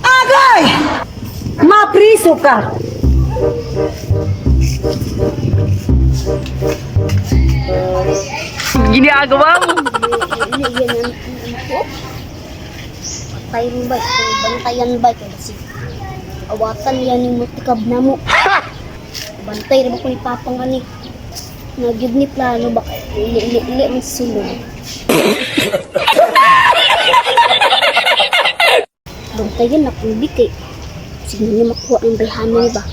Agay! Mapriso ka! Ginagawa mo. Patay mo ba? Kung bantayan ba? Kaya si awatan yan yung multikab na mo. Bantay rin ko ni Papang ani. Nagyud ni plano ba? Ili ili ili ang sulod. Bantayan na kung bikay. Sige niya makuha ang bayhanan ni ba?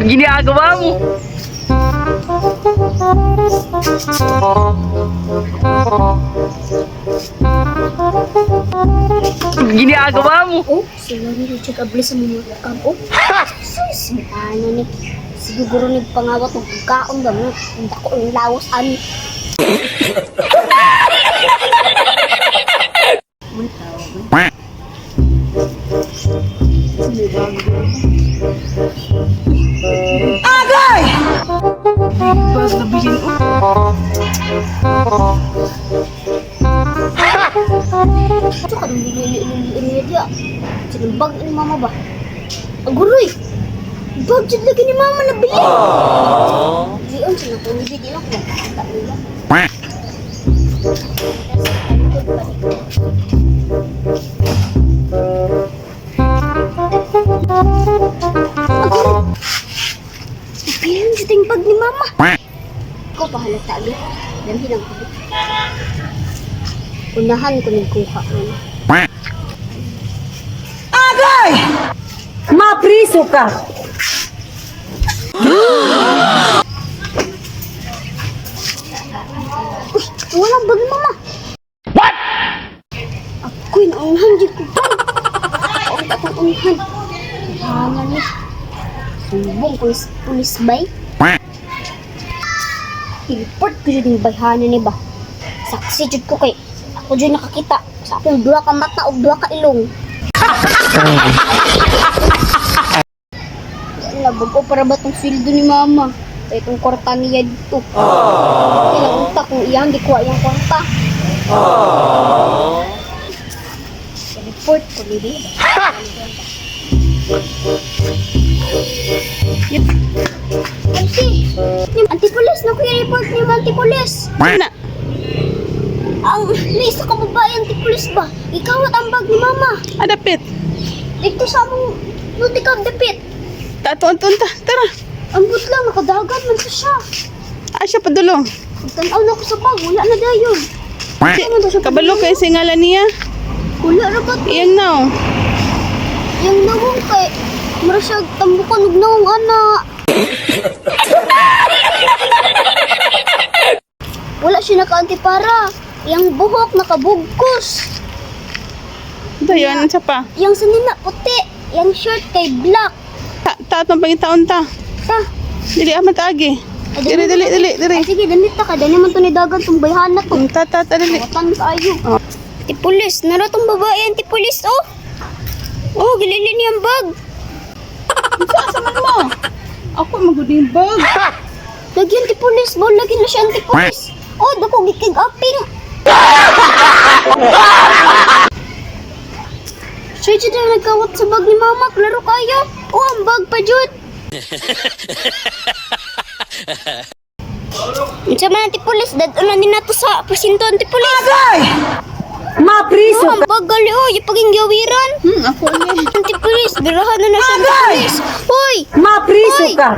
Ginagawa mo. Ginagawa mo. Oh, sila ni Richard Ablis sa mga multikab. Oh, sus, ano ni. Siguro nagpangawat ng pagkaon ba? Ang dako ang lawas ani. Agay! Bas nabilin oh. Ito ka nung nililiin niya. Sinambag ni mama ba? Aguroy! Bag jud lagi ni mama nabili. Diyon siya na kung hindi lang kung makakata nila. Aguroy! Nabilin jud ang bag ni mama. Ikaw pahalata abi. Damhin ang kubi. Unahan ko nagkuha mo. Agay! Mapriso ka! Uy, walang bag mama. What? Ako'y naunhan dyan ko ba? Ako akong unhan. Hana ni. Sumbong ko sa pulis bay. I-report ko dyan yung bayhana ni ba. Saksi dyan ko kay. Ako dyan nakakita. Sa akong duha ka mata o duha ka ilong. Wala, bago para ba itong sweldo ni mama? Kaya itong kwarta niya dito. Kailang unta kung iyang gikuha iyang kwarta. Report ko dili. Auntie! Auntie Pulis! Naku yung report ni Auntie Pulis! Na. Ang may isa ka babae, Auntie Pulis ba? Ikaw at ang bag ni Mama. Adapit. Dito sa among multicab dapit. Tatuon ta. Tara. Ang but lang, nakadagan man sa siya. Asya padulong. Pagtanaw na ko sa bag, wala na dayon. Kabalo kay singalan niya. Wala ra ba? Iyang now. Yung nawong kay mura siya tambukan og nawong ana. Wala siya naka-antipara. Yang buhok nakabugkos. Dayon sa pa. Yang sanina puti. Yang shirt kay black. Ta tatong pangitaon ta. Ta. Dili aman taagi. Ay, Dili dili dili dili. Ay, sige, damit ta ka. Dali man to ni dagan tong bayhana to. Ta ta ta dili. Watan kaayo. Ti pulis, nara tong babae ang ti pulis oh. Oh, gilili niya ang bag. Sa man mo? Ako maguding bag. Lagi ang ti pulis, bol lagi na siya ang ti pulis. Oh, dako gikig aping. Siya dyan na nagkawat sa bag ni mama, klaro kayo. Oh, ang bag pa jud. Unsa man ang ti pulis, dad-unan din nato sa presinto ang ti pulis. Agay! Mapriso Oh, ang ka! bag gali oh, yung paging gawiran. Ako ni. Ang ti pulis, birahan na na siya ang ti Agay! pulis. Hoy! Mapriso Hoy! ka!